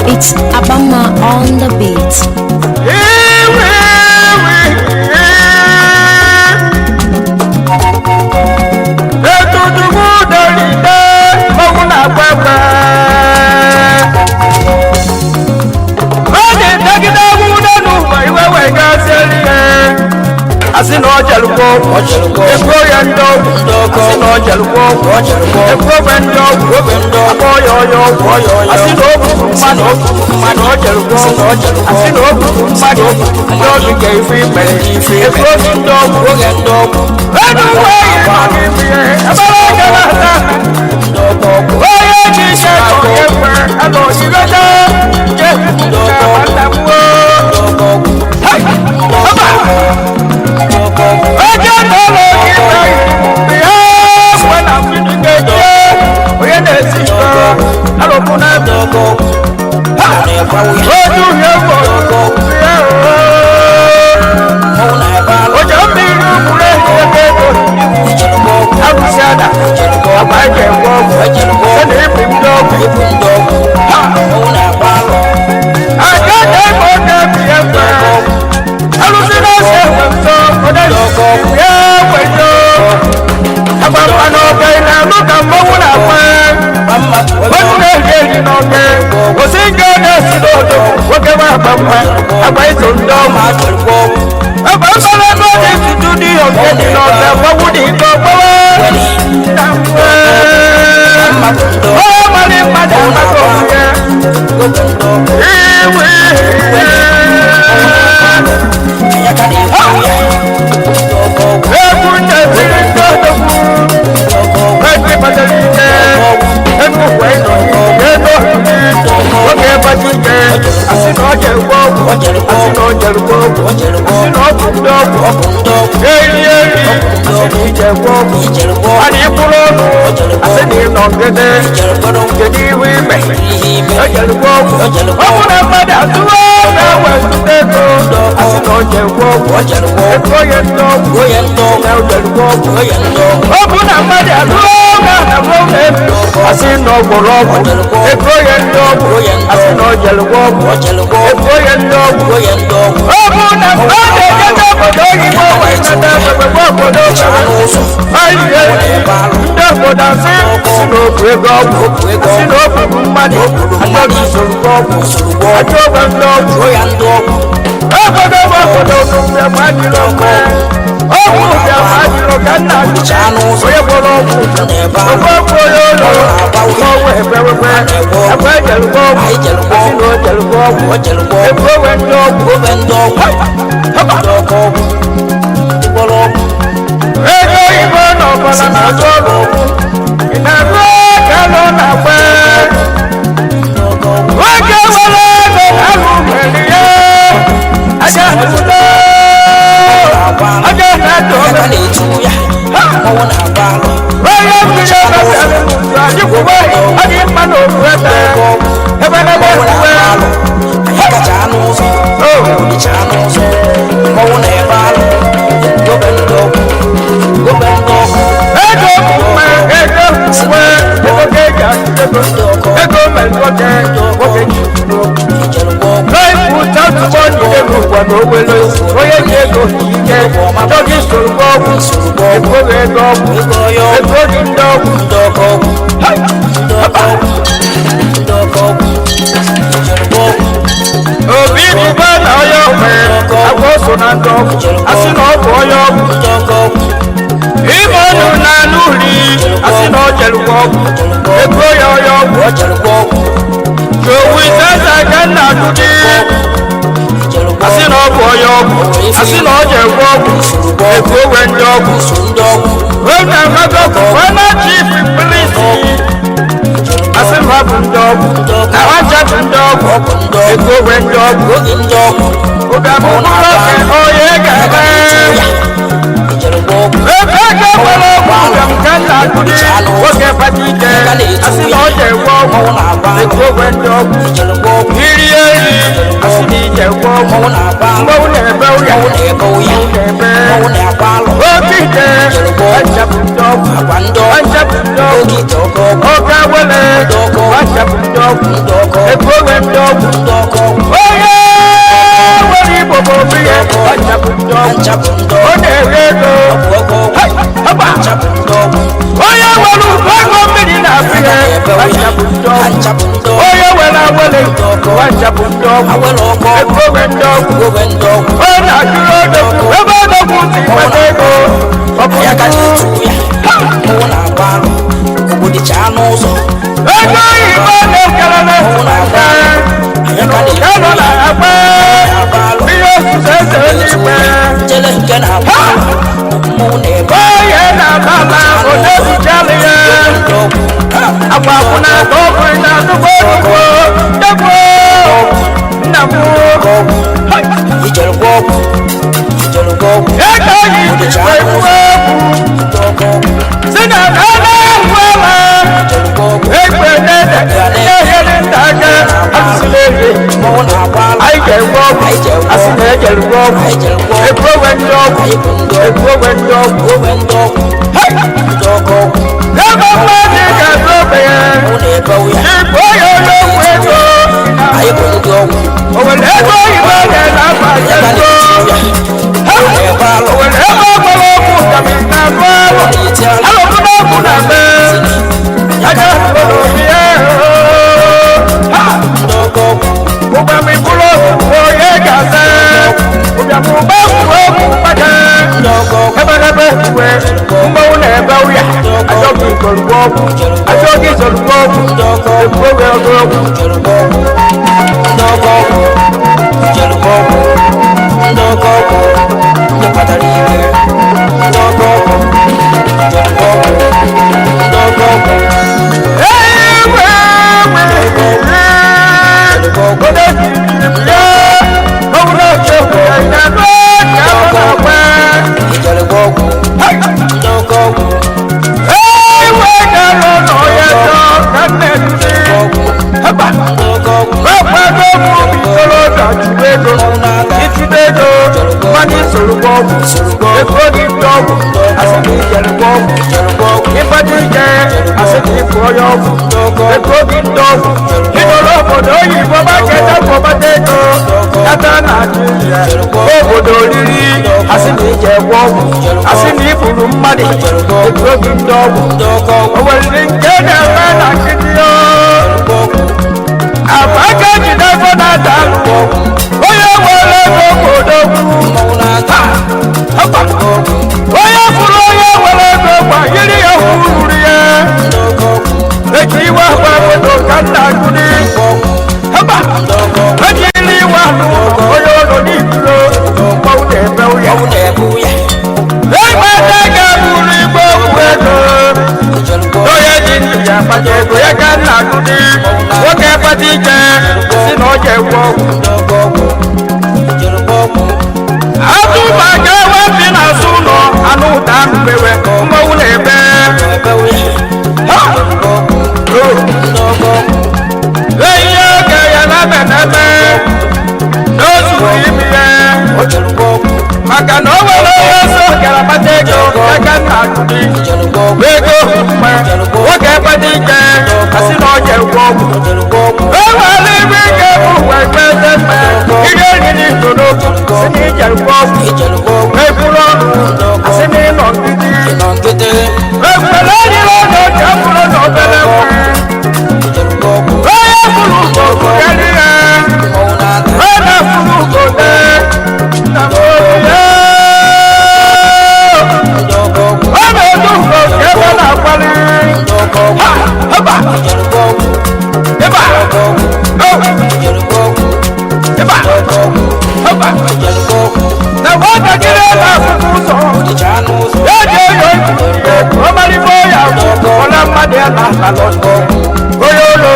It's Abama on the beat. Asị na ọ jelụkwa ọgwụ, ego ya ndị ọgwụ. Asị na ọ jelụkwa ọgwụ, ego ogbe ndị ọgwụ. Akpọ ya ọya ọgwụ. Asị na o gburu mmadụ, mmadụ ọ jelụkwa ọgwụ. Asị na o gburu mmadụ, ndị ọgwụ ga ife imere ego obi ndị ọgwụ. Enu uwe yi nọ n'ime ebere oge na-ata onye ji ike ka onye kwe ala oyigote je na nwanne m. Hey! Ọba! Onye na-ụlọ gị ihe mgbe na mmiri ga-eje onye na-esi iko alụkwụ na ebe onye uhie bụ ya. Ojo mmiri ukwuru ebe ego arụsị ada agba eji egwe ọgwụ sị na ibi ndị ọgwụ aka na-egbe oge bi ya mgbe arụsị na-ese egwe nso onye ya gwejo agba n'oge na-alụ ka mmọnwụ na-agba onye na-eri eri n'oge osi nke na-esi n'odo nwoke nwa agba mma agba iso ndị ọma agba mbara ebe ọ na-etutu dị oke dị n'oge mmọnwụ dị ike okporo na mgbe ọ mara mmadụ amaka onwe iwe. Egwu nteziri ndị odogwu ego ịkpatara ike ego ụwa ịnọ ego oge ịkpata ike. Asị na ọ jere ọgwụ, asị na ọ jere ọgwụ, asị na ọ bụ ndị ọgwụ eri eri. Asị na ije gwe ọgwụ ana ịkwụrụ ọnụ. Asị na ịnọ ngede kedu ihu ime ejere gwe ọgwụ. Ọ bụ na mmadụ atụwo na-ewe zụta ego. Asị na ọ jere gwe ọgwụ, ego onye ndị ọgwụ na ojere gwe ọgwụ. Ọ bụ na mmadụ atụwo na anabụ na elu. Asị na ọ gwọrọ ọgwụ, ego onye ndị ọgwụ. Asị na ọ jere gwe ọgwụ, ego onye ndị ọgwụ. Ọ bụ na mmadụ ejebe obodo oyibo wee nata egbegbe obodo ndị obodo. Asị si na okwu ego ọgwụ. Asị na o gburu mmadụ achọghị usoro ọgwụ achọ ogbe ndị ọgwụ obodo bụ obodo bịa adịrọ mma ọgwụ bịa adịrọ ka nna onye gwọrọ ọgwụ ogbe ọgwụ onye ụlọ ọgwụ ebewekwe agba ejerugbo ọgwụ. Asị na o jerugbo ọgwụ, ebe owe ndị ọgwụ ego oyibo na ọbara na-azụ ọrụ ị na-arụ ka alụ na-agba nwoke nwere ego alụ nwere ya aja atụle aja na-atụ onye mmiri ebebere anyịkwuwe adị mma na ofu ebe ebe n'ebe ekwuwe. Ego bụ mma, ego nwe ego ka eji achụ ego. Ego mere nwoke nwoke ji n'ịpụta ntụgbọ niile n'ụwa na owele onye ji ego ike chọgị soro ọgwụ ego ego ọgwụ ego dị ndị ọgwụ. Obi dịba na onye ọgwụ agwa so na ndị ọgwụ. Asị na ọ bụ onye ọgwụ ime ọnụ na anụ uri. Asị na ọ jerukwa ọgwụ, ego ya onye ọgwụ. Owu isesa ka nna atụdị. Asị na ọ bụ onye ọgwụ. Asị na ọ jekwa ọgwụ, ego owe ndị ọgwụ wee na-amago ọgwụ chief polisi. Asị na ọ bụ ndị ọgwụ na ha chapụ ndị ọgwụ, ego owe ndị ọgwụ. Ụbịam mkpụrụ oge onye ga-eme ebe ego nwere ọgwụ ụbịam ka nna atụdị nwoke kpata ike. Asị na ọ jekwa ọgwụ, ego owe ndị ọgwụ. ọgwụ. Iri eri asị na ije gwọ ọgwụ. Mmọnwụ na-agba alụ. Mmanwụ na-ebe ụya. Mmọnwụ na-ebe ụya. Na-ebe. Mmọnwụ na-agba alụ. Oke ite nchapụ ndị ọgwụ. Agwa ndị ọgwụ. Nchapụ ndị ọgwụ. Oke ite oke ọgwụ. Oke awele nchapụ ndị ọgwụ. Ndị ọkọ ọgwụ. Ego onwe ndị ọgwụ. Ndị ọkọ ọgwụ. Onye nwere igbo bụ obi ya nchapụ ndị ọgwụ. Nchapụ ndị Ọ ọgwụ. na-ere ego. Ọgwụ oke ọgwụ. Hai, haba. Nchapụ ndị ọgwụ. Onye nwere ụkọ ego mmiri na-afụ ya nchapụ ndị ọgwụ. Nchapụ ndị ọgwụ. Onye nwere awele nchapụ ndị ọgwụ. Awele ọkọ ọgwụ. Ego onwe ndị ọgwụ. Owe ndị ọgwụ. Ọ na-achụrụ odogwu ebe odogwu si nweta ego. Ọ bụ Ya ka na-etu ya. Mmọnwụ na-agba alụ. Ogbodichaa n'ụzọ. Ego oyibo na-ekele Mmọnwụ na-agba alụ. Ya ka na-etu na-elo ya. na-agba Na-agba alụ. ihe osise eze eluigwe. Jele nke na-agba alụ. Mmọnwụ na-ebe. Onye na-aba aba odebuchala ya. Ndị ọgwụ. Agba akwụna ka ọ bụrụ na nnukwu odogwu dogwu nna m. Ọgwụ. Ijere gwọ ọgwụ. Ijere gwọ ọgwụ. Ego oyibo ekwu egwu Ndị ọkọ ọgwụ. si na ala ahụ ala. Ijere gwọ ọgwụ. Egbe nene na-enyere nta aka asịsịla eri. Mmọnwụ na-agba alụ. Anyị ga-enwe ọgwụ asị na ejere gwe ọgwụ. Anyị jere gwọ ọgwụ. Egwu onwe ndị ọgwụ. Anyị bụ ndị ọgwụ. Egwu onwe ndị ọgwụ. Owe ndị ọgwụ. Hai! Ndị ọkọ ọgwụ. Ebe mmadụ ga-azụ ogbenye. Mmọnwụ na-ebe ụya. Igbo onye onye ọgwụ ego. Anyị bụ ndị ọgwụ. O nwere ego oyibo na-ele akwa Ya ka ego. na-etu ya. Ha! Na-ebe alụ. O nwere ebe ọgbara ọgwụ ka m na-agụ alụ. Na-eti alụ. Alụmụ n'ọgwụ na-eme. Ya ka Aja na-agba hụrụ alụ. obi ya. Ha! Ndị ọkọ ọgwụ. Ụgbamibulu onye ga-aza. Ụbịamụba kwuru okwu mgbada. Ndị ọkọ ọgwụ. Eberebe uwe mgbanwụ na-ebe ụya. Ajọ gị gorugbo ọgwụ. Ajọ gị zorugbo ọgwụ. Ndị ọkọ ọgwụ. Egwu oge ọgụ ọgwụ. Ijere gwọ ọgwụ. Ndị ọkọ ọgwụ. Ijere gwọ ọgwụ. Ndị ọkọ ọgwụ. Ndị kpatara ike. Ndị ọkọ ọgwụ. Ijere gwọ ọgwụ. Ndị ọkọ ọgwụ. Ewe ewe. Ijere gwọ ọgwụ. Onye jiri ya. Ọwụrụ oche kwere ya n'oge ahụ na-agba. Ijere gwọ ọgwụ. Ndị ọkọ ọgwụ. Ewe ga-alụ ụlọ ya chọọ ka nne nne. Ọgwụ. Haba. Ndị ọkọ ọgwụ. Ọkwado bụ ikolobịa chụrụ ego. Ichute ego, mmadụ isoro gwa ọgwụ. Ego dị ndị ọgwụ, asị na ijere gwa ọgwụ. Ijere gwọ ọgwụ. Ịfọdụ ije, asị na ịbụ onye ọgwụ. Ego dị ndị ọgwụ. Ịnọrọ obodo oyibo maketa kpọbata ego. Yata na Naịjirịa, obodo oriri, asị na ije gwa ọgwụ. Asị na iburu mmadụ, ego dị ndị ọgwụ. Ndị ọkọ ọgwụ. O nwere nke na-eme na nkịtị o. Gwọ ọgwụ. Àbájá jìnnà fọ́nà dànù. Onye nwere ego kòdogwu. Mmọnwụ na-ata. Hapa. Ọgwụ. Onye fụrụ onye nwere ego gbanyere ya hụrụ ya. Ndị ọkọ ọgwụ. Eji iwe agba obodo ka nna gụrụ. Ọgwụ. Hapa. Ndị ọkọ ọgwụ. Ejiri iwe ahụ onye ụlọ n'iburo. Mmanwụ na-eme ụya. Ọgwụ na-ebe ụya. Egbe ndị ga-abụrụ igbe okwu ego. Ijere gwọ ọgwụ. Onye ji ndụ ya akpata ego ya ka nna gụrụ. Nwoke kpata ike si na ọ ga-egwu ọgwụ. Ndị ọkọ ọgwụ. Ijere gwọ ọgwụ. Atụ maka ewe bi n'azụ ụlọ anụ ụda mgbewe mmanwụ na-ebe. Na-ebe ụya. Ha! Gwọ ọgwụ. O! Ndị ọkọ ọgwụ. Eyi oge ya na-ebe n'ebe n'ozuru imi ya. Ijere gwọ ọgwụ. Maka na o nwere onye ọsọ gara kpata ego ya ka nna akụdi. Ijere gwọ ọgwụ. Ego mgbe nwoke kpata ike asị na ọ ga-egwu ọgwụ. Ijere gwọ ọgwụ. E nwere ibe ike bụ ụwa ikpe mgbe ihe oriri toro si na ijere gwọ ọgwụ. Ijere gwọ ọgwụ. Ekwuru ọnụ asị na ịnọ nkịtị. Nọ nkịtị. Ekwere anyịrị ọnụ ji abụrụ na obere nwa. Ijere gwọ ọgwụ. Onye fụrụ ugo karịa ya. Mmọnwụ na-ata. Onye fụrụ ugo dee. Nna m obi ya. Ndị ọkọ ọgwụ. Ọ na-edu ugo nke ebe na-akwali. Ndị ọkọ ọgwụ. Ha! Haba! Ijere gwọ ọgwụ. Ịba! Ọkọ ọgwụ. Oh! Ijere gwọ ọgwụ. Ịba! Ọkọ ọgwụ. Haba! Ijere gwọ ọgwụ. Na nwatakịrị na-afụkwa ụzọ. Dịchaa n'ụzọ. Ya ji oyo ikwu ọmarịma ya bụ ọla mmadụ ya na-ala n'ọkụ. Onye ụlọ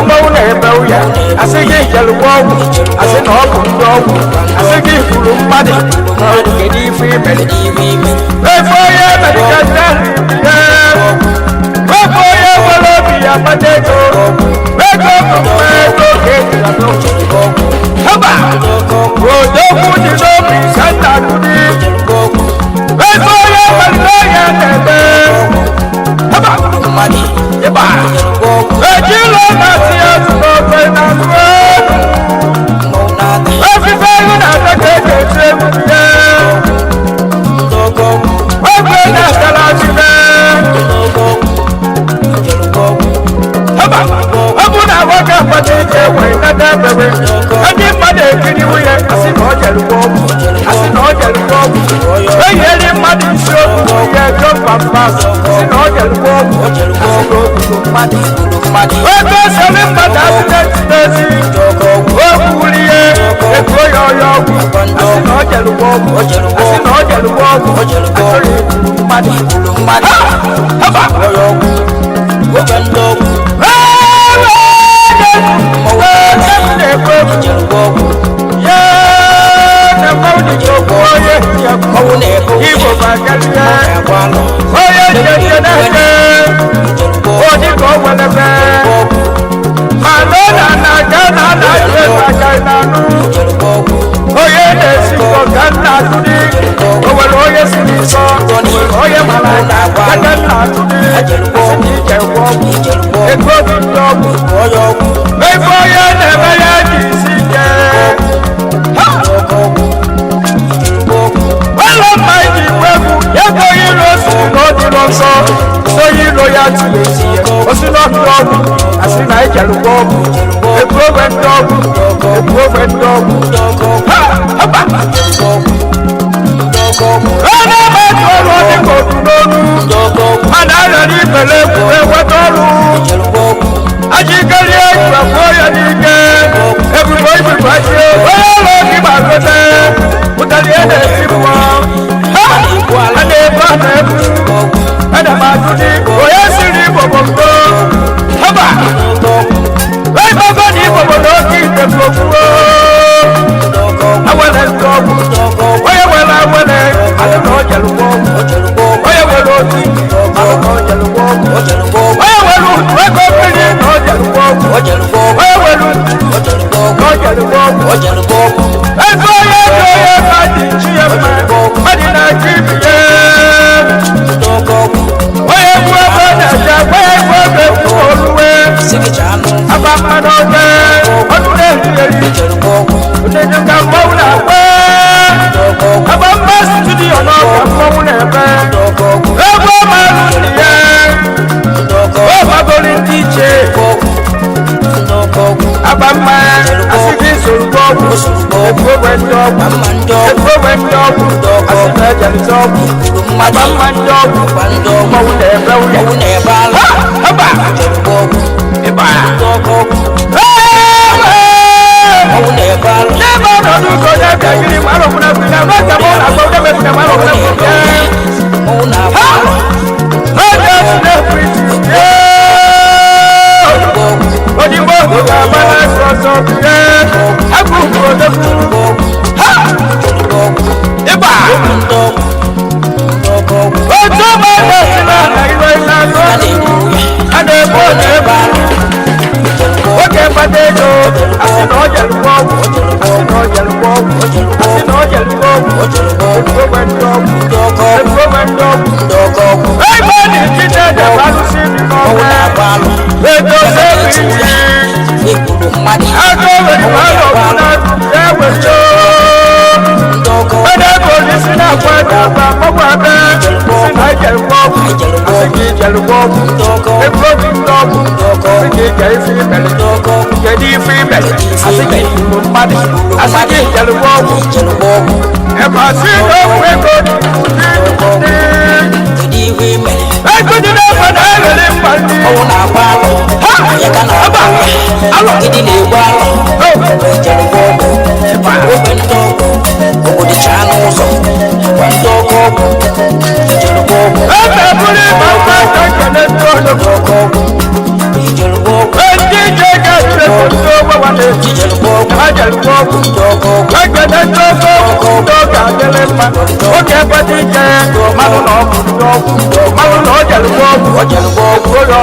mmanwụ na-ebe ụya asị gị jelụgwọ ọgwụ asị na ọ bụ ndị ọgwụ asị gị gburu mmadụ na ọ bụ kedu ife imere. Kedu ife ime? Efe onye mere ka nne ya wepụ onye nwere obi ya kpata ego. Ego bụ mma ego ka eji ya n'ụwa. na-ebewe ndị mmadụ ekiriwo ya, asị na ọ jerugbo ọgwụ, asị na ọ jerugbo ọgwụ. Eyieli mmadụ isi okwu ya jọmpa, asị na ọ jerugbo ọgwụ, asị na o gburu mmadụ. Ebe esere mmadụ accident n'ezi, o kwuru ihe ekuo ya ọya ọgwụ, asị na ọ jerugbo ọgwụ, asị na ọ jerugbo ọgwụ, achọrọ igburu mmadụ. Haba! Igbo bagalie onye njenje na-eje onye ka o welebe ma na ọ na-ana aga na ana ajụ ego aka na-anụ onye na-esi mbọ ka nna atụdị o nwere onye siri nsọ, o nwere onye mara aka aka nna atụdị, asị na ije gwọ ọgwụ ego obi ndị ọgwụ ebe onye na-eme ya ji isi ike. Ha! Ụlọ mma iji gwa egwu ya bụ onye iro si na ọ dịrọ nsọ, onye iro ya tiri esi ya osi n'ọdụ ọgwụ, asị na ijerugbo ọgwụ ebu ogbe ndị ọgwụ ebu ogbe ndị ọgwụ. Ha! Haba! Ọ na-eme etu ọrụ dị ka otu n'olu mana arịọrọ ibele egwu enweta ọrụ ajikerie igwe ya n'ike ebubo ibubo aji onye ọrụ gị gbagote pụtara ihe na-eti mmụọ. Ha! A na-ebu a na-ebu ana m ajụ dị onye siri Igbo bụ mbụ. Haba! Ebe na Igbo bụ n'oke ite bụ okwuo awele ndị ọgwụ onye nwere awele alụ na o jelugbo ọgwụ onye nwere otu alụ na o jelugbo ọgwụ onye nwere utu ego mmiri na o jelugbo ọgwụ onye nwere utu na o jelugbo ọgwụ ebe onye dị onye ka dị chi ya mma mmadụ na-achọ ibi ya onye gbuo ebe ọ na-eje agba ya egwu ebe egwu oluwe agba mmanụ ofe ọnụ na-eri eri ụdịdị ka mmọnwụ na-agba agba mma studio n'ọka mmọnwụ na-eme egwu ọmalụ ndị ya ọgbagoro ndị iche agba mma asị gị sorugbo ọgwụ egwu ogbe ndị ọgwụ egwu ogbe ndị ọgwụ asị na ejerịta ọgwụ agba mma ndị ọgwụ mmọnwụ na-ebe ụya. Ha! Haba! Ịba! N'ebe ọnọdụ ugo na-abịa gịrị ma arọbụ na bụna n'oge mụ na agba ụdebe bụna ma arọbụ na bụna. Ha! N'oge otu na-ekwu isi, Odigbo ogu ga-agba n'asụ ọsọ bie, agụ ugwu odogwu. Ha! Ịba! Otu ọma na-esi n'ala iwe na-agụ, a na-ebu ọ na-ebu. Oge mgbata ego, asị na ọ jerugbo ọgwụ, asị na ọ jerugbo ọgwụ, asị na ọ jerugbo ọgwụ, ebu ogbe ndị ọgwụ, ebu ogbe ndị ọgwụ. Ebe ọ na-eji na-ede bụ alụsị dị n'ọnwa, ego sebi aka o nwere ma alọgbu na ewecho. Onye ego olisi na-akwa ede agba mgbagwo ebe, sị na ijerugbo ọgwụ, asị gị ijerugbo ọgwụ, ebu obi ndị ọgwụ, asị gị ije ife imere, kedu ife imere, asị gị gburu mmadụ, asị gị ijerugbo ọgwụ, ebe asị na ọgwụ ego dị dị ego dị n'efe na-erere mma ndị. Ha! Haba! Alọ! Ebe bụrụ ịba mkpa ka nkele ndị ologbo ndị ije ga-echere ndị ogbe nwanne ha jerugbo ọgwụ ekele ndị ofe ọgwụ ndị ọ ga-adịrị mma oge ekweta ike mmanụ na ọgwụ ndị ọgwụ mmanụ na ọ jerugbo ọgwụ onye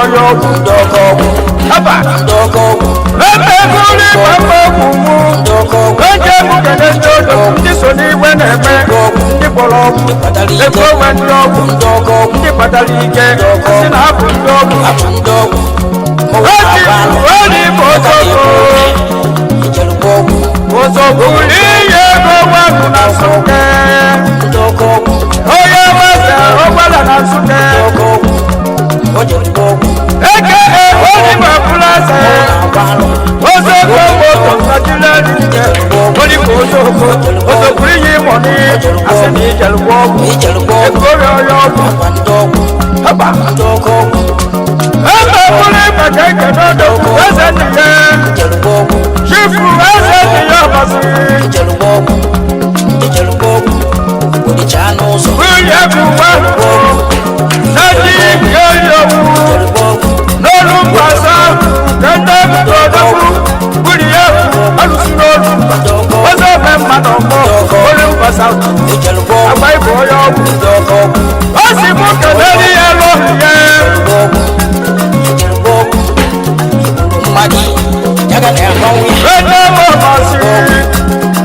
ọya ọgwụ. Haba! Ebe bụrụ ịba mma ọgwụ mụ oge mụ kele ndị ologbo ndị so n'igwe na-eme ndị kpọrọ ọgwụ ego onwe ndị ọgwụ ndị kpatara ike asị na abụ ndị ọgwụ Eti onye Igbo Ozogbo Ozogbo ihe ego wepụ na Nsụka onye weze ọgbala na Nsụka eke onye Igbo Plaza Ozogbo moto. okoko osokwuru iyi mọni asị na ijelụgwọ ọgwụ Ijelụgwọ ọgwụ. ego onye onye ọgwụ Akwa ndị ọgwụ. haba Ndị ọkọ ọgwụ. ebe bụrụ ịba ka ekene odogwu eze nne ya Ijelụgwọ ọgwụ. chifu eze nne ya ọbasi Ijelụgwọ ọgwụ. Ijelụgwọ ọgwụ. Odichaa n'ụzọ. nwunye bụ nwa na ndị eri owu Ijelụgwọ ọgwụ. n'olu mgbasa kende odogwu nwunye ya alụsi n'olu ọzọ ome mmadụ ọgbọ olu mgbasa Ijelụgwọ ọgwụ. agba ịbụ onye ọgwụ Ndị ọkọ ọgwụ. ọ sị mụ kenere ya lụ ya Ijelụgwọ ọgwụ. Ijelụgwọ ọgwụ. Igburu mmadụ. Ya ga na-agbanwe ya. ene m ọbasi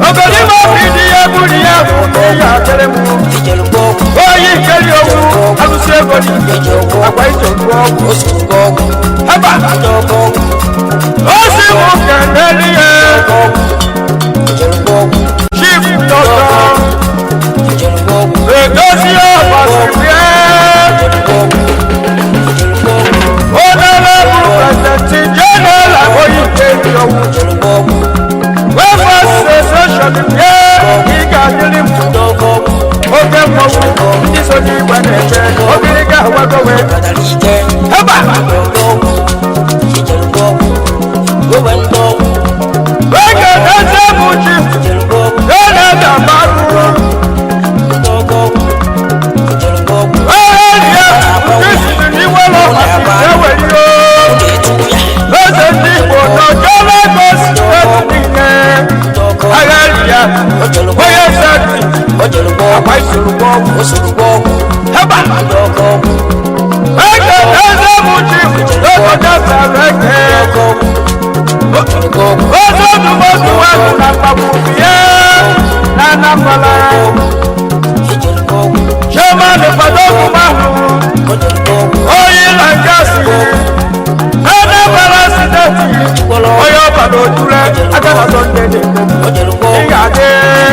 ogodime obi dị ya buru ya bụ ya kere m Ijelụgwọ ọgwụ. oyi nkeri owu alụsi ego n'ike Ijelụgwọ ọgwụ. agwa ijelụgwọ ọgwụ O soro ọgwụ. haba Ndị ọkọ ọgwụ. ọ sị mụ kenere ya Ọgwụ. Ijelụgwọ ọgwụ. chief dọkịta Ijelụgwọ ọgwụ. edozi ọbasi bịa Ijelụgwọ ọgwụ. Ijelụgwọ ọgwụ. onye bụ prezidenti jeneral oyi nkeri owu Ijelụgwọ ọgwụ. wefa seseshọn bịa ị ga-adịrị m Ndị ọkọ ọgwụ. oke mmọnwụ ndị so n'igwe na-eche ogiriga awagowe Kpatara ike. haba Ndị ọgwụ. Ijelụgwọ ọgwụ. Wewe ndị ọgwụ. oge na-eze bụ chief Ijelụgwọ ọgwụ. jeneral gbaru Ndị ọkọ ọgwụ. Ijelụgwọ ọgwụ. Erie nke siri n'iwe lọbasi ewere Ga-etu ya. eze ndị Igbo n'ọjọ Lagos steeti niile Ndị ọkọ ọgwụ. agha ria Ojelụgwọ onye ọgwụ. seti Ojelụgwọ ọgwụ. akwa isorogbo ọgwụ O sorogbo ọgwụ. haba Ndị ọkọ ọgwụ. ege eze bụ chief n'obodo sara eke Ọkọ ọgwụ. Ojelụgwọ ọgwụ. eze ọdụmọdụ ahụ na mkpagbu ya na Anambra Ijelụgwọ ọgwụ. chairman Fadogun ahụ Ojelụgwọ ọgwụ. oyi na gasị Anambra steeti onye ọbara ojule aka na sọnde na-ekwu Ojelụgwọ ị ọgwụ. ga-adị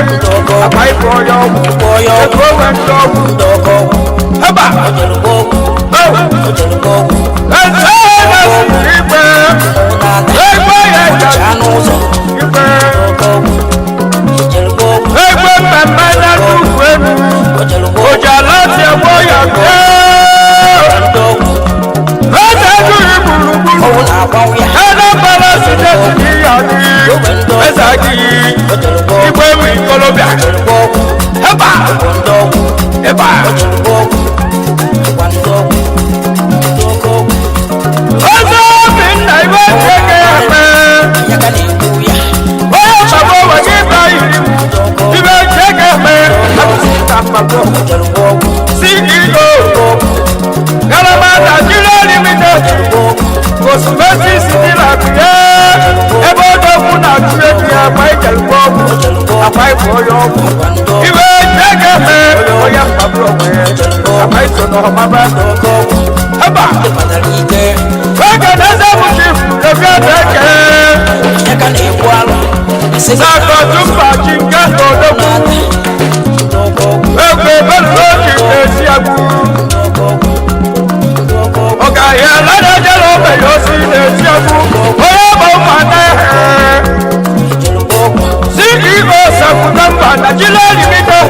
Ndị ọkọ ọgwụ. akwa ịbụ onye ọgwụ Onye ọgwụ. ego onwe ndị ọgwụ Ndị ọkọ ọgwụ. haba Ojelụgwọ ọgwụ. Ojelụgwọ ọgwụ. eze na-esiri ikpe Ọnwụ na-ata. egbe ya Odichaa n'ụzọ. ikpe Ọkọ ọgwụ. Ijelụgwọ ọgwụ. egbe mmemme na nnukwu elu Ojelụgwọ ọgwụ. oji ala ti egbo ya bịa Ndị ọgwụ. eze juru gburugburu Ọnwụ na-agbanwe ya. Anambra steeti n'ihe adị eze adịghị Ojelụgwọ ọgwụ. igwe ewu ikolobịa Ojelụgwọ ọgwụ. haba Ndị ọgwụ. ịba Ojelụgwọ ọgwụ. Gwa ndị ọgwụ. Ndị ọkọ ọgwụ. eze obinna iwe cheke ya mee Ya ka na-egbu ya. onye mkpagbo ụwa gị ba iri Ndị ọkọ ọgwụ. ibe cheke mee abụsịta mkpagbo Ojelụgwọ ọgwụ. CEO Galaba Nigeria Limited Cosmetics dị na Akụye ebe odogwu na-achụ ego ya akpa ijelụgwọ ọgwụ akpa ịbụ onye ọgwụ Gwa ndị ọgwụ. iwe cheke mee onye mkpagbo onwe ya akpa iso n'ọmaba Ọkọ ọgwụ. haba Kpatara ike. oge na-eze bụ chief ebi eke Ya ka na-egbu alụ. Isi gị na-akọtu mba chi nke odogwu na-ata. Ndị ọkọ ọgwụ. egwu ebeluo chi na-esi agwụ Ndị ọkọ ọgwụ. Ndị ọkọ ọgwụ. ọ̀gá ládàjẹ́ ló bẹ̀rẹ̀ ó sì lè sí ọkú oyè bọ̀ mà náà Ijelụgwọ ọgwụ. CEO sàkúndàmbà Nàìjíríà limited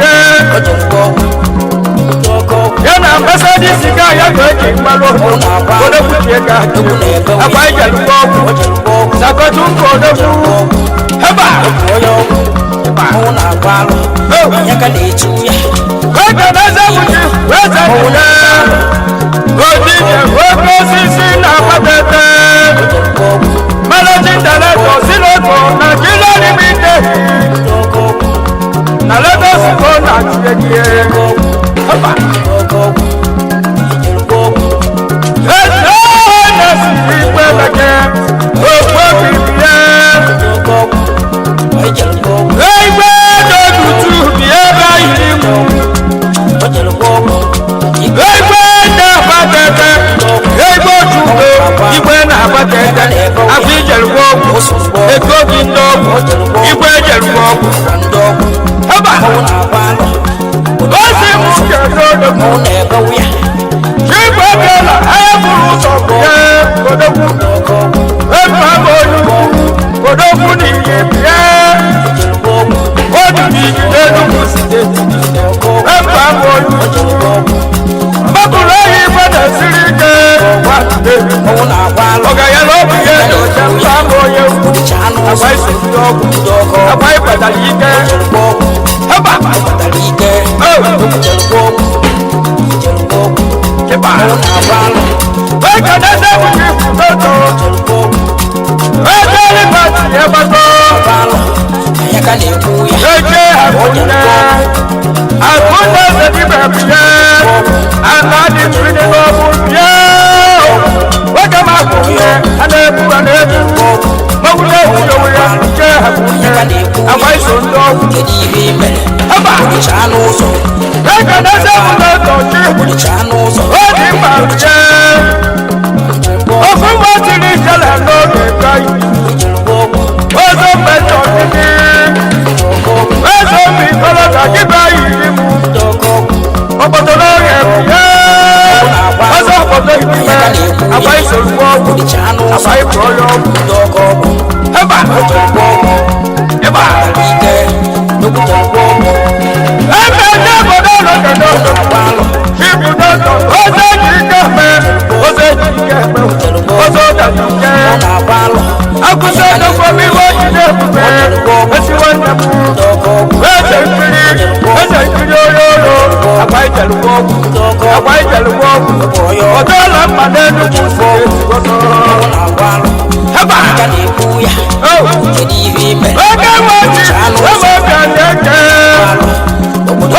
yẹ Ojelụgwọ ọgwụ. Ndị ọkọ ọgwụ. yẹ na Mercedes ká yàtọ̀ ẹ̀jẹ̀ ìpalọ́ olókùtì ẹ̀ka Egwu na-ebe àpá ìjẹ̀lúgbọ́ ọkù Ojelụgwọ ọgwụ. sàkọ́túnkọ̀ olókù hẹ́bà Onye ọgwụ. Ọnwụ na-agba alụ. Ya ka na-etu ya. wẹ́gẹ̀ mẹ́sẹ̀ wùjì wẹ́sẹ̀ nìyẹn òjijì wẹ́gbẹ́ osisi náà pàtẹ́tẹ́ Ojelụgwọ ọgwụ. managing director sílẹ̀kọ̀ Nàìjíríà limited. Ndị ọkọ ọgwụ. Na Lagos kò na tiẹ̀tiẹ̀. Haba. Ọkọ ọgwụ. Ijelụgwọ ọgwụ. Ẹsẹ̀ ẹ̀nẹ́sì ìpẹlẹ̀kẹ̀ òkú bìbìyẹ. Ndị ọkọ ọgwụ. Ojelụgwọ ọgwụ. Ẹgbẹ́ dòdùtù bí ẹ bá yìí mú. Ojelụgwọ ọgwụ. Ẹgbẹ́ náà bá tẹ̀tẹ̀. Ẹgbẹ́ òtútù ìgbẹ́ náà bá tẹ̀tẹ̀. Àfi ìjẹ̀lúgbọ́ ọ̀gwù. Èkó kì í dọ̀gwù. Ìgbẹ́ ìjẹ̀lúgbọ́ ọ̀gwù. Ndị ọgwụ. Haba. Ọnwụ na-agba alụ. Ó sì mú kẹ̀kẹ́ òdòkú. Ọnwụ na-ebe ya. Chigwe bịala anya buru ụzọ bịa odogwu Ndị ọkọ ọgwụ. ebe ama onye ukwu odogwu n'ihe bịa Ojelụgwọ ọgwụ. Agwa iso ndị ọgwụ. Agwa ịkpatara ike. Heba. Kiba. Eke na-eze bụ chifu n'otu. Eke rịbati egbago. Eke akụnne. Akụnne eze dibịa bie. Ana dị mmiri n'ọbụ bie. Oge m akụnne, a na-ebu a na-ebu. Mmanwụ na-ewu onwe ya, nke akụnne. Agwa iso ndị ọgwụ. Heba. Eke na-eze bụ n'otu chi. Ó ní màjẹ́. Òfin wọ́n ti rí ìṣẹ̀lẹ̀ lórí ìgbà yìí. Ó tó mẹ́jọ níbí. Ẹ̀sọ́ mi kọ́lọ́dà jíbẹ̀ yìí mú. Ọ̀pọ̀tọ̀ lórí ẹ̀kú yẹ́. Ọ̀sọ̀ ọ̀pọ̀tọ̀ ìbímẹ́. Àbá ìṣòro ọ̀gùn. Àbá ìkọ̀ọ̀yọ̀ ọ̀gùn. Ẹ̀bà. Ẹ̀bà. Ẹ̀bẹ̀ ní ẹ̀bọ̀dọ̀ lọ́kẹ̀dọ̀. Ibùdókọ̀ ó ṣe jí kẹ́fẹ́. Ó ṣe jí kẹ́fẹ́. Ó ṣe dàbí kẹ́. Akwụsị edokwa m ihe o ji na-ebube. Esiwo nne m. Eze mmiri. Eze mmiri onye olu. Agwa ijelụgwa ọgwụ. Agwa ijelụgwa ọgwụ. Ọdọọla mma n'Enugwu steeti ọzọ. Heba! Oh! Oke nwe ji, ebe ọbịa na-eke.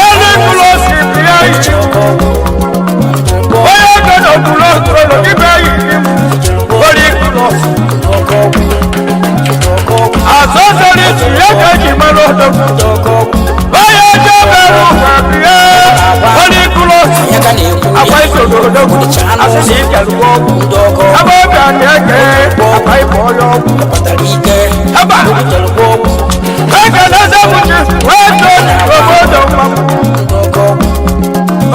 Onye mkpụrụ osi bịa iji. Onye ego na okpuru okpuru ibe yi m. Onye mkpụrụ osi. Asọsọrọ isi ya ka eji mara odogwu. Onye ọjọọ mere ụwa bịa. Onye mkpụrụ osi. Agwa iso n'odogwu. Asị na ikelụwa ọgwụ. Ebe ọbịa na-eke. Agwa ịbụ onye ọgwụ. Heba! Eke na-eze mụchi wee too obodo mmanwụ.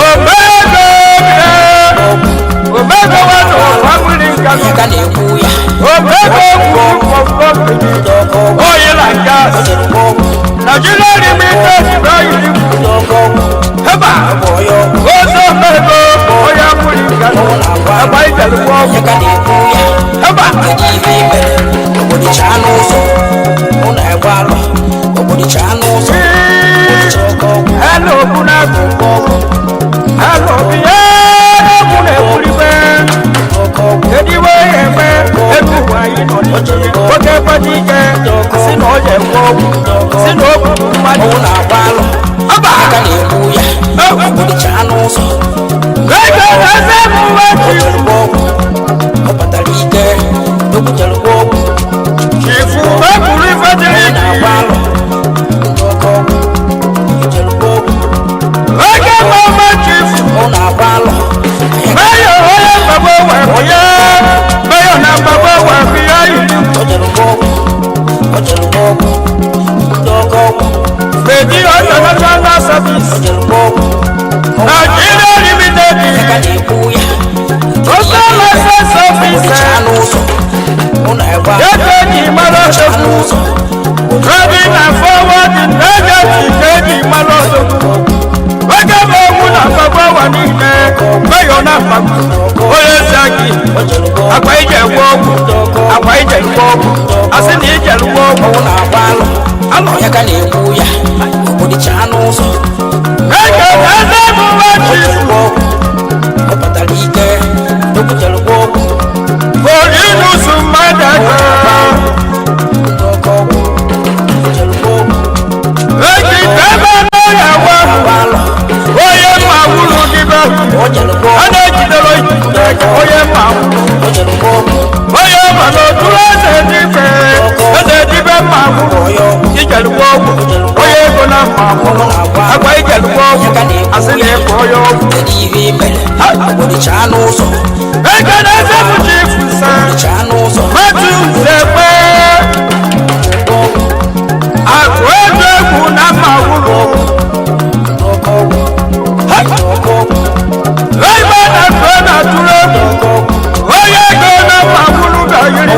Omego bịa. Omego nwanne ụwa mmiri nkanụ. Omego kwuru kọmpọmpị. Oil and gas. Nigeria Limited báyìí. Heba! Ozo omego onye mmiri nkanụ. Agba ijelụgwọ ọgwụ. Heba! Hello, Bunagu. Hello, bịa. Egwu na-ekwulibe. Kedu iwe ya eme ego ụwa anyị nọ n'ime? Oge ekweghị ike, sị na ọ ya ekwe ọgwụ, sị na o gburu mmadụ. Ọba! Ego na-eze m uwe ji. Chifu ekwuru ife dịrị gị. Oge mama chifu. Mayor onye mgbagbo wee ya. Mayor na mgbagbo wee ya yiri. Medi International Service. Nigeria Limited. Total License Officer. Ego ji mara odogwu. Trading and forwarding agency ka eji mara odogwu. Oge bụ ọnwụ na mgbagbo ụwa niile. Mayor na mgbagbo. Onye ezi gị. Akwa ije gwa ọgwụ. Akwa ije gwa ọgwụ. Asị na ije gwa ọgwụ. Alọ. Eke eze bụ nwa chifu. Orinusu mmadụ aka. Eji ebe n'ọya nwa. Onye mma wuru dịbe. A na-ejidere ijide onye mma wuru. Onye ma n'okpuru eze dịbe. Eze dịbe mma wuru. Ijelụgwa ọgwụ. Onye ego na mma wuru. Agwa ijelụgwa ọgwụ. Asị na ịkpọ onye ọgwụ. Eke na-eze bụ chifu nsa. Matu nzekwe. Akụ ego egwu na mma wuru. Ebe na-akụ na-atụrụ egwu. Onye ego na mma wuru ga-ayiri.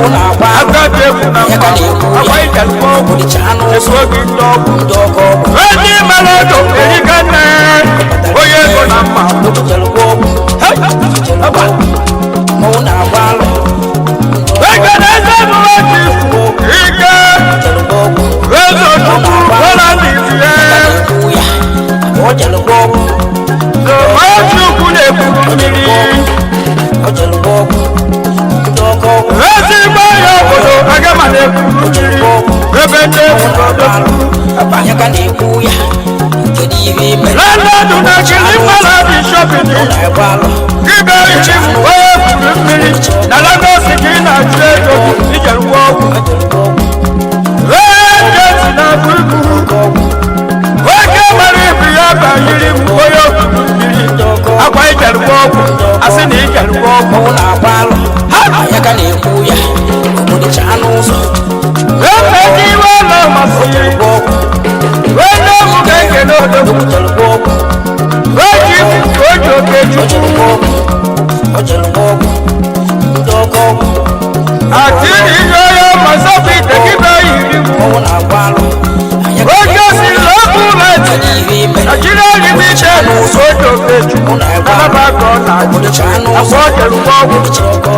Agadi egwu na mma wuru. Agwa ijelụgwa ọgwụ. Esu oge ndị ọgwụ. Ndị mara ọdụ erika nne. Onye ego na mma wuru. Hey! Aba! Eke na-eze bụ chifu. Ike. jide Na-agba alụ. ebube. Anya ka na-ekwu ya, kedu ihe i mere? Landlord na Chilimbala dị shopping. Na-agba alụ. Ibe ichi onye kwuru mmiri na Lagos ka ị na-achụ ego ijere gwọ ọgwụ. Ee, na-abụ ibu nwoke mara ibu ya banyere m onye kwuru mmiri akwa ijere gwọ ọgwụ, asị na ijere gwọ ọgwụ. Ọnwụ na-agba alụ. Anya ka na-ekwu ya, obodo chaa n'ụzọ. Ebe iwe ụlọ masịrị Gba ọgwụ. onye ọgwụ ga-ekele odogwu. Jere gba ọgwụ. Oji oji oke O chukwu. jere gba ọgwụ. O jere gba ọgwụ. Ndị ọkọ ọgwụ. Àti ihe onye masọpụ ite gị bịa yiri m. Ọnwụ na-agba alụ. Anya ka Oge si lọ́kù láti kedu ihe i mere? Nàìjíríà limited ojú òkèjù alábàákọ Obodo náà chaa n'ụzọ. àpò ọjẹrùkọ ọgwụ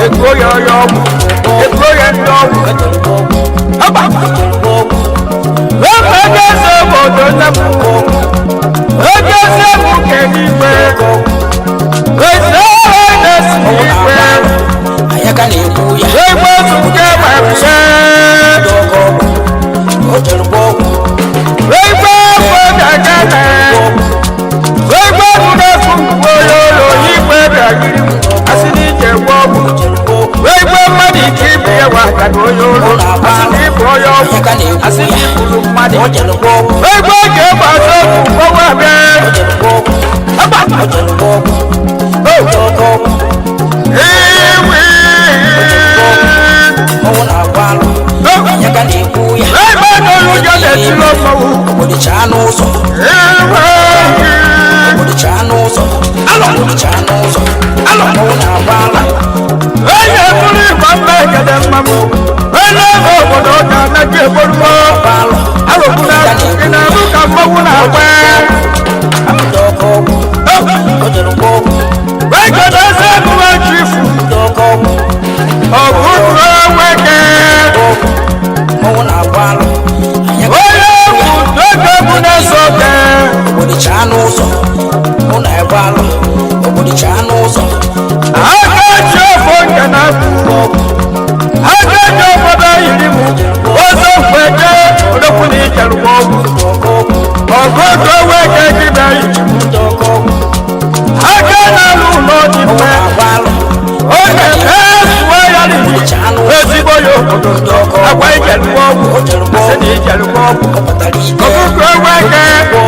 èkó yọ ọyọ ọgwụ èkó yẹ ndị ọgwụ. O jere gba ọgwụ. Ọba O jere gba ọgwụ. lọ́pọ̀ ẹgbẹ́ ṣe obodo nnekwu oge ṣe mú kẹ́ni igwe ese ọrụ na-esi Ọnwụ igwe na-agba alụ. Anya ka na-ekwu ya. igwe zụke ma ebuse Ndị ọkọ ọgwụ. O jere gba ọgwụ. igwe ọgwụ ga-aga igwe mụna-efu ololo igwe bịagiri asị na ije gwa ọgwụ. O jere gba ọgwụ. Igwe mmadụ ike ibu ya wa ka na onye olu asị na ịbụ onye ọgwụ Anya ka na-ekwu asị na ya. igburu mmadụ. O jere gba ọgwụ. Igwe oge egbe azụ ọgwụ ọnwa abịa. O jere gba ọgwụ. O jere gba ọgwụ. Ndị ọkọ ọgwụ. Iwi Ọnwụ na-agba alụ. Anya ka na-ekwu ya. ebe n'olu ụjọ na-etiri mmanwụ. Obodo chaa n'ụzọ. Iwe Obodo chaa n'ụzọ. Obodo chaa n'ụzọ. Ọnwụ na-agba alụ. onye bụrụ ịgba mma ekele mmanwụ onye ebe obodo ga-anaghị egboruo Agba alụ. arụgbuna ị na-abụ ka mmanwụ na-agba. Ndị ọkọ ọgwụ. O jere gba ọgwụ. Ekele eze emume chifu. Ndị ọkọ ọgwụ. Ọ bụrụ nweke Ọnwụ na-agba alụ. Anya ka onye egwu n'oge egwu na-eso oge. Obodo chaa n'ụzọ. Mụ na-agba alụ. Obodo chaa n'ụzọ. Aka ji ofo nke na-abụ aka ji obodo yiri m ozo mgbeje odokwu na ijerugbo ọgwụ. Ndị ọkọ ọgwụ. Ọgụgụ weke dibịa yiri m. Ndị ọkọ ọgwụ. Aka na-alụ ụlọ dị Ọnwụ mfe na-agba alụ. onye efuwe ya riri ezigbo ya obodo akwa ijerugbo ọgwụ asị na ijerugbo ọgwụ. Ọ pụtara ike. Ọgụgụ weke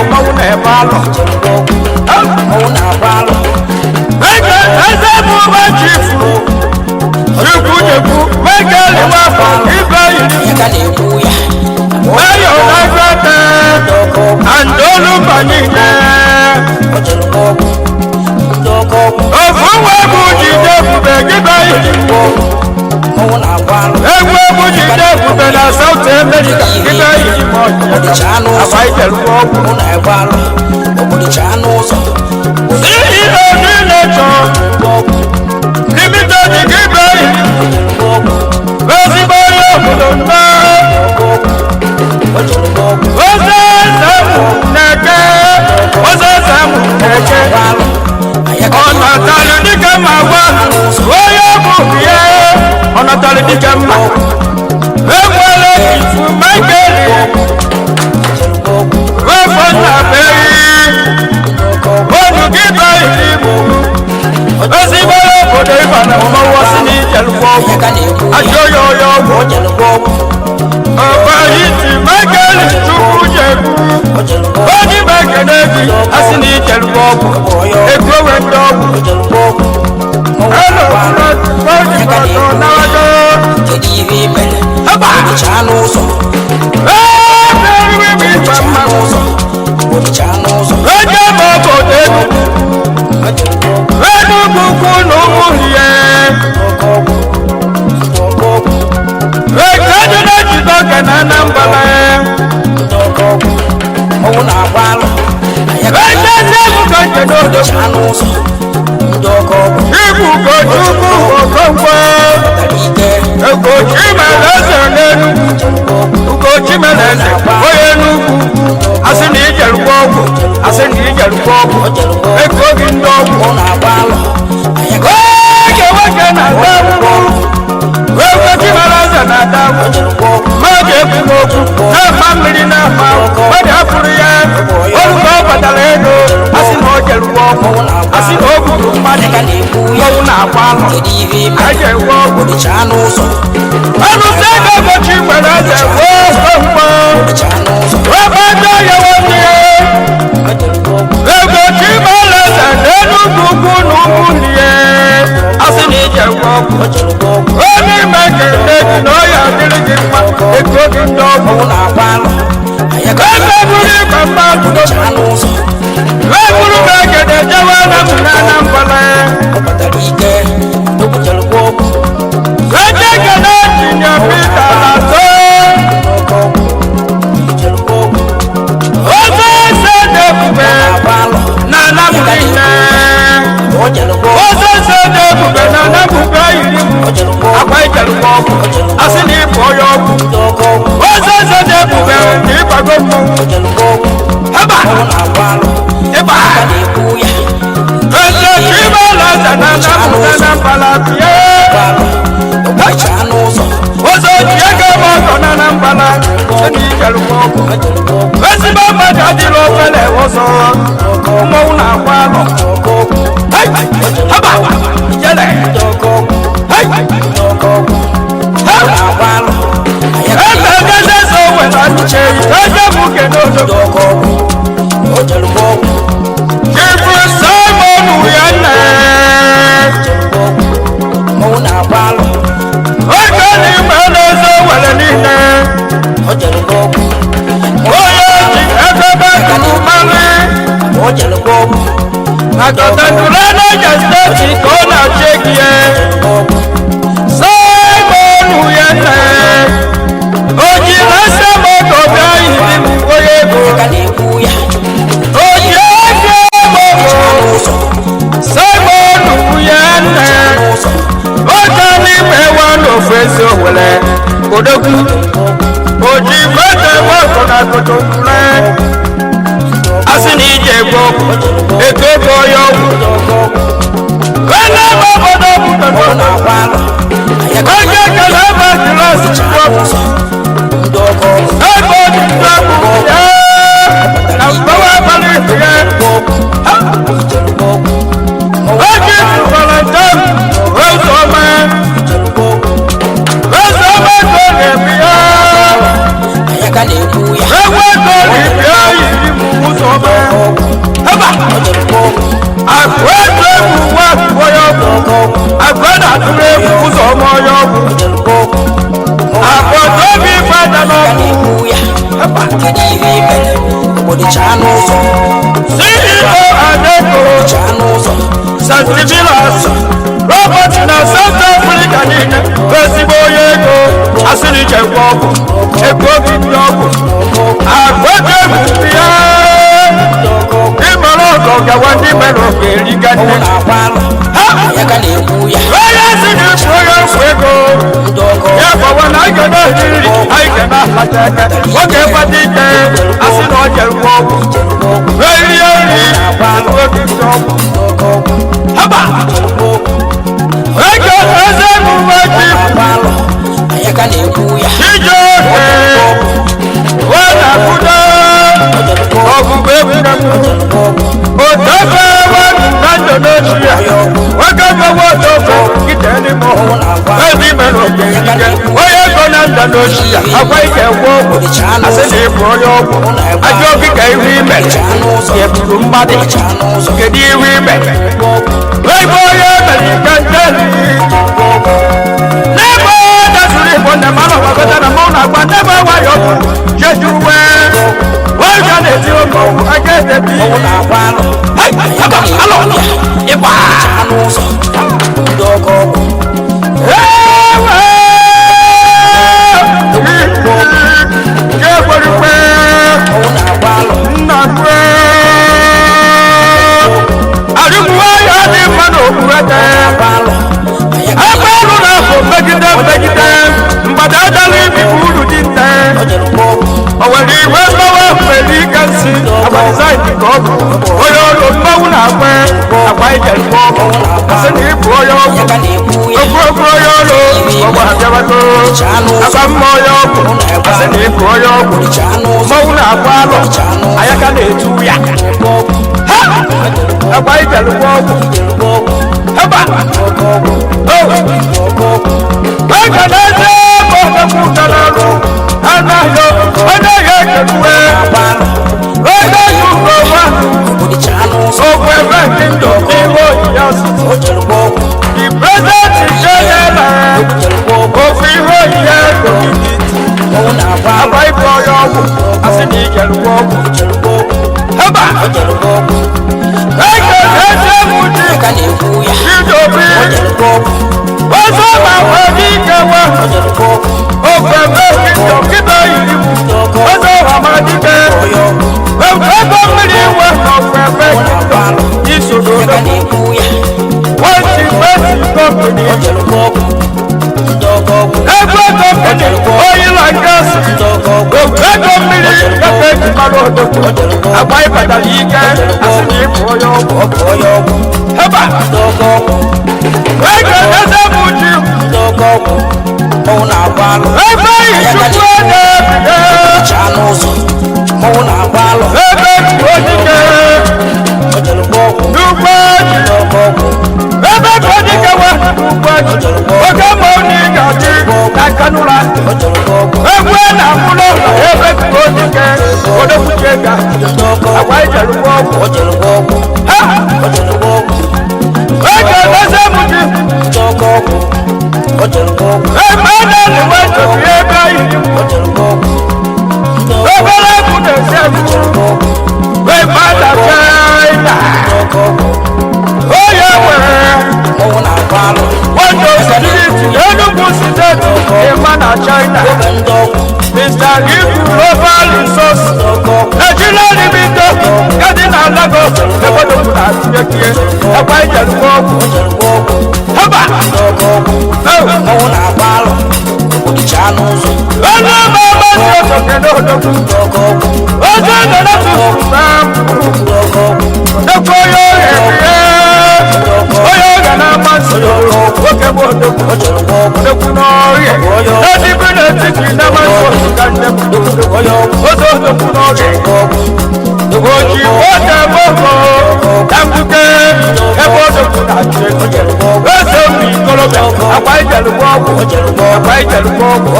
mmanwụ na-eme alụ. Jere gba ọgwụ. Ọnwụ na-agba alụ. Eke eze bụ ụba chifu chukwu nyekwu meke liwafọ ibe yiri. Anya ka na-ekwu ya. Mayo na-agwata Ndị ọkọ ọgwụ. andolu mba niile. O jere gba ọgwụ. Ndị ọkọ ọgwụ. Ofu nwa egwu jide ebube gị be yiri. Ọnwụ na-agba alụ. Egwu egwu jide ebube na South America gị be yiri ma Obodo ọjị chaa n'ụzọ. akwa ijerugbo ọgwụ. Mụ na-agba alụ. Obodo chaa n'ụzọ. CEO niile chọọ Gba ọgwụ. limited gị be yiri. Gba ọgwụ. Ezigbo onye obodo mma. Gba ọgwụ. O jere gba ọgwụ. Oze eze mụ na-eke oze eze mụ na-eke. Agba alụ. Anya ka Ọ na-ekwu ya. natalụ dike mma gwa onye bụ ya ọ natalụ dike mma enwere ifu Michael. Jere gba ọgwụ. Wefọ nna beri Ndị ọkọ ọgwụ. onu gị banyere mụ ezigbo obodo ịba na mmanwụ ọsị na ijelụkwa ọgwụ. Anya ka na-ekwu ya. Ajọ ya ọya ọgwụ. O jere gba ọgwụ. Ọba iti Michael chukwu jegbu. O jere gba ọgwụ. Onye mekene gị asị na ijelụkwa ọgwụ ego we ndị ọgwụ. O jere gba ọgwụ. Ọnwụ Elo na-agba alụ. onye ọzọ na-ajọ. Kedu ihe i mere? Obodo chaa n'ụzọ. Obodo chaa n'ụzọ. Obodo chaa n'ụzọ. Ege ma obodo Enugu. O jere gba ọgwụ. Enugu ukwu na ụmụ hie. Ndị ọkọ ọgwụ. Ndị ọkọ ọgwụ. Eke dị na jide oge na Anambra. Ndị ọkọ ọgwụ. Ọnwụ na-agba alụ. Anya ka Eke ndị egwu ka nke Obodo n'odo. chaa n'ụzọ. Ndị ọkọ ọgwụ. Igwu Ugochukwu Okonkwo. Pụtara ike. Ugochi mere eze n'Enugu. Jere gba ọgwụ. Ugochi mere eze onye Enugu. Asị na ijerukwa ọgwụ. Asị na ijerukwa ọgwụ. O jere gba ọgwụ. Ego gị ndị ọgwụ. Ọ na-agba alụ. Anya ka Oge nwoke na-ata ahụhụ. Ugochi mere eze na-ata ahụhụ. O jere gba ọgwụ. Ma Mmadụ ekwu n'okwu na-ama mmiri na-ama mmadụ afụrụ ya. Olu ka ọ batara ego, asị na o jeruo ọgwụ, asị na o gburu mmadụ. Ka na-ekwu ya. Mmọnwụ na-agba alọ. Kedu ihe ị mere? A ga-enwe ọgwụ. Obodo chaa n'ụzọ. Alụsị ego gbochi nwere eze wee mkpọ. Chaa n'ụzọ. Ebe ndị ya nwanne ya. Ego chimaleze n'Enugwu Ukwu na ụmụnne asị na ije nwe ọgwụ. Onye ime ga-eme gị na ọya adịrị gị mma ego gị ndị ọgwụ. Mmanwụ na-agba alọ. Anyị ka Ebe buru igwe mmadụ. chaa n'ụzọ. Eburu m egede jewe na m na Anambra. Ọ kpatara ike. O butere ọgwụ. Eje kene tinye Pita na so. N'oke ọgwụ. Butere ọgwụ. Ofe ese dị ebube Na-agba alọ. na Anambra niile. O jere ọgwụ. Ofe ese dị ebube na Anambra yiri m. O jere ọgwụ. Akwa ijerukwa ọgwụ. Asị na ịbụ onye ọgwụ. Ndị ọkọ ọgwụ. Ofe ese dị ebube na ịgbago mmọnwụ. O jere ọgwụ. Haba! Mmanwụ na-agba alọ. Ịba! Ka na-ekwu ya. Eze Chimaleze na Anambra na Anambra bie. Agba alọ. Obodo chaa n'ụzọ. Ụzọ ji ego m ọgọ na Anambra. Sị na ijerukwa ọgwụ. O jere ọgwụ. Ezigbo mmadụ adịrị ofele ụzọ. Mmọnwụ na-agba alọ. Ọkọ ọgwụ. Hey! Haba! Ijele! Ndị ọkọ ọgwụ. Hey! Ndị ọkọ ọgwụ. Ha! Na-agba alọ. Anyị ka Eze eze so weta nche eze m ke n'ozo. Ndị ọkọ ọgwụ. O jere ọgwụ. Chifu Simon Uyanne. Jere ọgwụ. Mmanwụ na-agba alọ. Oge n'ime n'ozo were niile. O jere ọgwụ. Onye ji ebe ebe mmanụ. O jere ọgwụ. Na Kọtandula Niger Steeti ka ọ na-achị egie. Ọgwụ. Simon Uyanne. O ji lasa moto bịa yiri m onye ego. Ka na-ekwu ya. O ji ego moto. N'ụzọ. Simon Uyanne. N'ụzọ. Oge n'ime wa n'ofu ezi owele odogwu oji mete wọkọ na kotokule asị na ije gbo eto ego ya ọgwụ Ndị ọkọ ọgwụ. wena ebe obodo Mmanwụ bụ na-agba alọ. Anyị ka oge kele ebe dịrọsị chaa n'ụzọ. Ndị ọkọ ọgwụ. ebe odide bụ ya na mgbawa abalị ihu ya. Ọgwụ. Jere ọgwụ. Oge tụkwara njem ụzọma Jere ọgwụ. ụzọma ka ọ na-ebi ya. Anyị ka na-ekwu ya. Ewu ego na-ebi ya yiri m ụzọma. Ọgwụ. Haba! O jere ọgwụ. Akụ etu egwu nwa atụọ ya ọgwụ. Ọkọ ọgwụ. Akụ na-atụrụ egwu ụzọ ọma onye ọgwụ. O jere ọgwụ. Akụ ọtọ obi ife aja Ka n'ọgwụ. na-ekwu ya. Kedu ihe ị mere? Obodo chaa n'ụzọ. CEO Adeko Chaa n'ụzọ. Santivilas Robert na South Africa niile bụ ezigbo onye ego. Asịrị ije gwa ọgwụ. Ego obi ndị ọgwụ. Akụ etu egwu ndị ya. Ndị ọkọ ọgwụ. Ịmara ọgọ gawa ndị mere oge erika Mmanwụ nne. na-agba alọ. Ha! Anyị ka na-ekwu ya. Onye si na ịbụ onye ọgwụ ego. Ndị ọkọ Ya ọgwụ. gbawa na anyị ga na-eri nri, anyị ga na-alacha aka. Nwoke gbata ike, asị na ọ jere gwa ọgwụ. Jere ọgwụ. Wee rie nri, oge ndị ọgwụ. Ndị ọkọ ọgwụ. Haba! Jere ọgwụ. Ego eze emume ji Na-agba alọ. Anyị ka na-ekwu ya. ije oke, wee na-akwụdo O jere ọgwụ. ọgwụgwọ egwuregwu. Jere ọgwụ. Otofe wee na ndụ n'ochi ya. Nwoke gbawa otofe, ite n'ime ọhụụ. Ezi mere oge ike. Onye ego na ndụ n'ochi ya, akwa ike gwọ ọgwụ. Asị na ịbụ onye ọgwụ. Ajọ gị ka ihu imere. Chaa n'ụzọ. Eburu mmadụ. Chaa n'ụzọ. Kedu ihu imere? Ebe onye mere ike njeli. N'ebe dasịrị Igbo na mmanụ ọgbakọta na mmanụ na-agba n'ebe nwayọ bụ jejuwe. Onye na-eti ụmụ aka edebi. Mmanwụ na-agba alọ. Hey, haba, alọ, ịgba. Chaa n'ụzọ. Ndị ọkọ ọgwụ. Ewe! Jekwerukwe, Mmanwụ na-agba alọ. nnakwe. Arụmwe ya dị mma n'okpuru ete. Na-agba alọ. Anyị ka Ebe ọrụ na-afọ megide megide, mgbada adala ibi bụ uru dị nte. O jere ọgwụ. O nwere igwe mgbawa mgbere ike nsi, agba dizaịn ka ọ bụ. Onye ọrụ mmanwụ na-agba, agba ije mgbe ọgwụ. Asị na ịbụ onye ọgwụ. Anyị ka na-ekwu ya. Okwu onye ọrụ ọgwụ abịabago. Aba mma onye ọgwụ asị na ịbụ onye ọgwụ. Mmọnwụ na-agba alọ ayaka na-etu ya. Ha! Agba ijelụgwọ ọgwụ. Heba! Oh! Eke na-eze ebe ọgwụ ụtara anaghị onye ya ekeluwe. Onye ya ugo nwa okwu ebe ndị ndụ n'ime oyiyi osisi. The president general ofu ihe oyiyi community. Agba ibu onye ọgwụ asị na ijelụgwọ ọgwụ. Heba! Eke na-eze mụ ji Chidobi. Ọzọ ma nwere ike nwa ofe ebe ndụ nkịta yiri m. Ọzọ ọhamadike. Ego mmiri nwe ofe ebe ndụ isoro odogwu. Wesi wesi kọmpini. Ego kọmpini oyila gasị. Ego mmiri gafe ejimara odogwu. Agba ịbatara ike asị na ịbụ onye ọgwụ. Heba! Ego eze bụ ji. Ebe ichukwu na-ebide. Ebe odike. N'ugbo ji. Ebe odike nwe n'ugbo ji. Oke mmanwụ na ị ga-adị na nkanụla. Egwu na mkpụrụ ụlọ ebe odike. Odokwuche ga. Agwa ijelụgwọ ọgwụ. Ha! Ego eze bụ ji. Ebe na-eliwe njobi ebe anyị. Obere egwu na-esi egwu. Ebe a na China. Onye nwere Windows Unity Enugu Steeti ịma na China. Mr. Ibu Global Resource Nigeria Limited gadi na Lagos ebodo na Atinyekie ekwa ijelụgwọ ọgwụ. Haba! Onye ma amasị otoke n'odogwu. Oche nọ n'otu na nnukwu onye ọrịa ebie. Onye ọrịa na-amasị nwoke bụ odogwu. Odogwu n'ọrịa. N'edibi n'etiti na-amasị otu nne m. Otu odogwu n'ọrịa. Oji nwoke moko na mbuke ebe odogwu na-achị ego. Eze obi ikolobịa akwa ijelụgwọ ọgwụ. Akwa ijelụgwọ ọgwụ.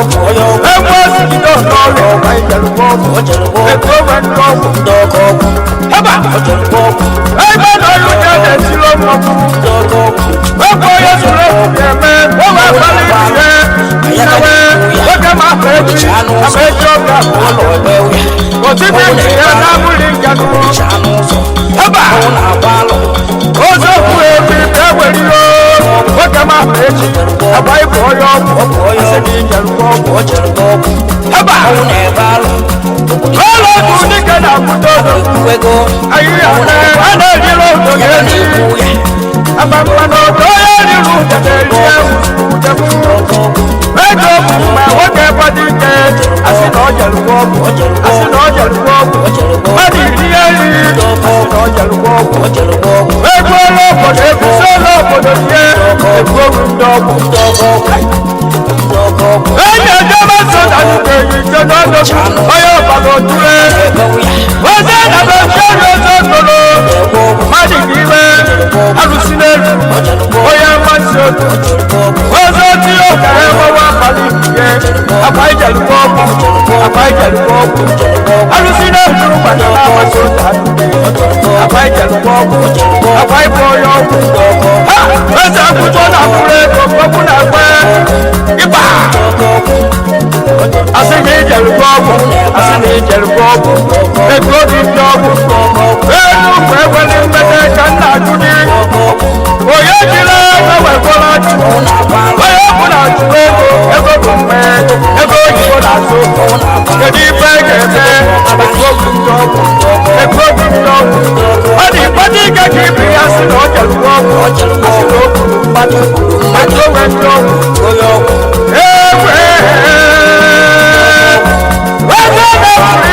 Egwu osigide n'ọrịa akwa ijelụgwọ ọgwụ. Ego onwe ndị ọgwụ. Haba! Ebe na ọrụ uche na-esiri ọgwụ. Egwu onye zuru obi ga-eme, o wee kpali ihe. Nnewe, nwoke ma afọ echi, ama echi ọbịa. Otiti ya na-abụghị nkanụ. Haba! Ozo kwuru ebi ewere ihe nwoke ma afọ echi, agba ịbụ onye ọgwụ. Asị na ijelụgwọ ọgwụ. Haba! Ụlọ ọgwụ dike na-akwụta odogwu. Ahịhịa a na-eriri ụdọ ga-eri. Abamma na ụdọ ya riri ụdọ ga-eri ewu. Ego bụ mgbe nwoke gbado ike, asị na ọ jelụgwọ ọgwụ. Asị na ọ jelụgwọ ọgwụ. Mmadụ iri ya eri, asị na ọ jelụgwọ ọgwụ. Egwu ọla obodo egusi ọla obodo rie, egwu owu ndị ọgwụ. Enyi ejebe so na nnukwu enyi nke n'ọdọgwu, onye ọbara otule. Oze na be ncheri oze toro, mmadụ ka iwe, arụsị n'elu, onye mmasị otu. Oze oti ụka enwewe abalị ihe, akwa ijelụgwọ ọgwụ, akwa ijelụgwọ ọgwụ. Arụsị n'elu gbada na amasị otu adịghị, akwa ijelụgwọ ọgwụ, akwa ịbụ onye ọgwụ. Ha! Eze akwụkwọ na-akwụrụ ego, mkpọkpụ na-ekwe, ịba! Asị na ijelụgwọ ọgwụ, asị na ijelụgwọ ọgwụ, ego obi ndị ọgwụ. Elu ugwu ekweli mmete ka nna ajụ gị. Onye jiri ego wekwara ajụ. Onye ọbụla jụrụ ego, ego bụ mme, ego oyibo na-azụ. Kedu ife ị ga-eme? Ego obi ndị ọgwụ, ego obi ndị ọgwụ. Ọ dị mkpata ike ka ibe ya sị na ọ jelụgwọ ọgwụ, asị na o gburu mmadụ, ego onwe ndị ọgwụ. Egwe! Eze na-eburu